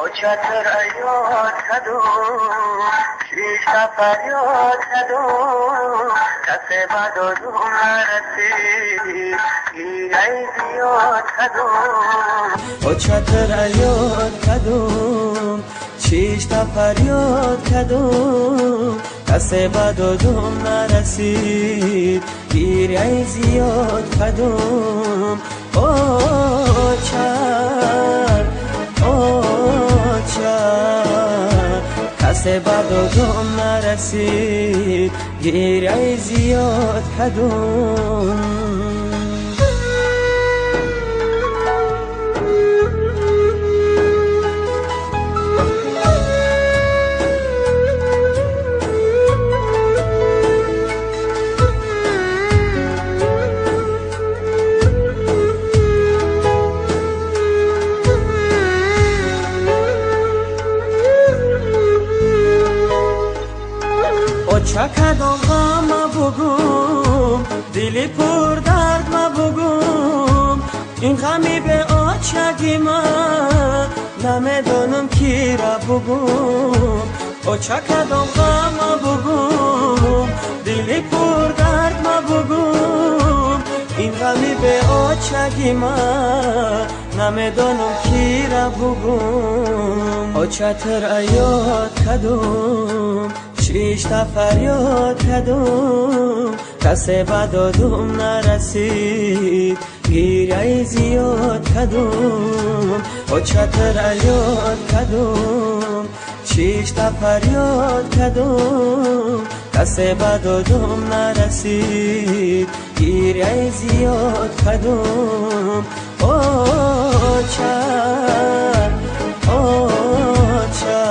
Очатр ёд кадум, шишта фарёд кадум, касе ба додум нарасид, гиряи зиёд кадум. Очатр ёд кадум, шишта фарёд кадум, касе ба додум нарасид, гиряи зиёд кадум. Очар, оча, касе ба додум нарасид, гиряи зиёд кадум. Оча кадом ғама бугум, дили пурдард ма бугум, ин ғами беочаги ма намедонам кира бугум. Оча кадом ғама бугум, дили пурдард ма бугум, ин ғами беочаги ма намедонам кира бугум. Очатр ёд кадум, шишта фарёд кадум, касе ба додум нарасид, гиряи зиёд кадум. Очатр ёд кадум, шишта фарёд кадум, касе ба додум нарасид, гиряи зиёд кадум. Очар, оча,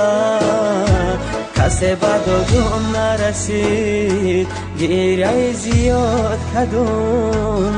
касе ба додум нарасид, гиряи зиёд кадум.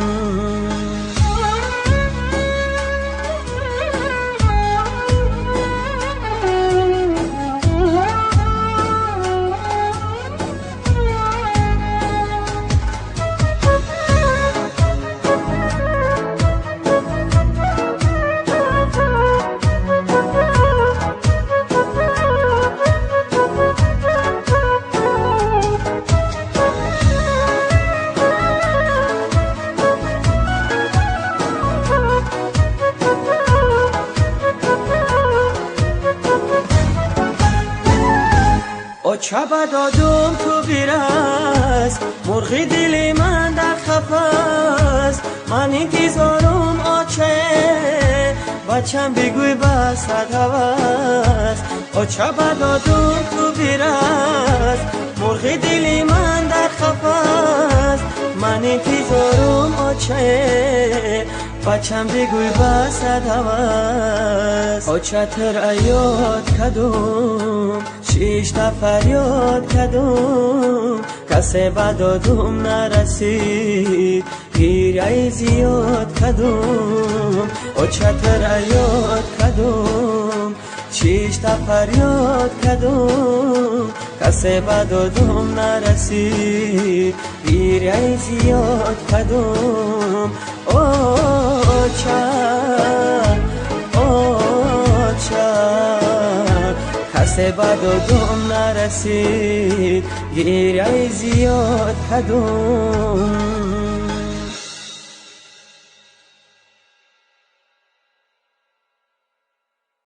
Оча ба додум ту бирас, мурғи дили ман дар қафас, ман интизорум оча, бачам бигӯй ба сад ҳавас. Оча ба додум ту бирас, мурғи дили ман дар қафас, ман интизорум оча, бачам бигӯй ба сад ҳавас. Очатр ёд кадум, шишта фарёд кадум, касе ба додум нарасид, гиряи зиёд кадум. Очатр ёд кадум, шишта фарёд кадум, касе ба додум нарасид, гиряи зиёд кадум. Оча, оча, касе ба додум нарасид, гиряи зиёд кадум.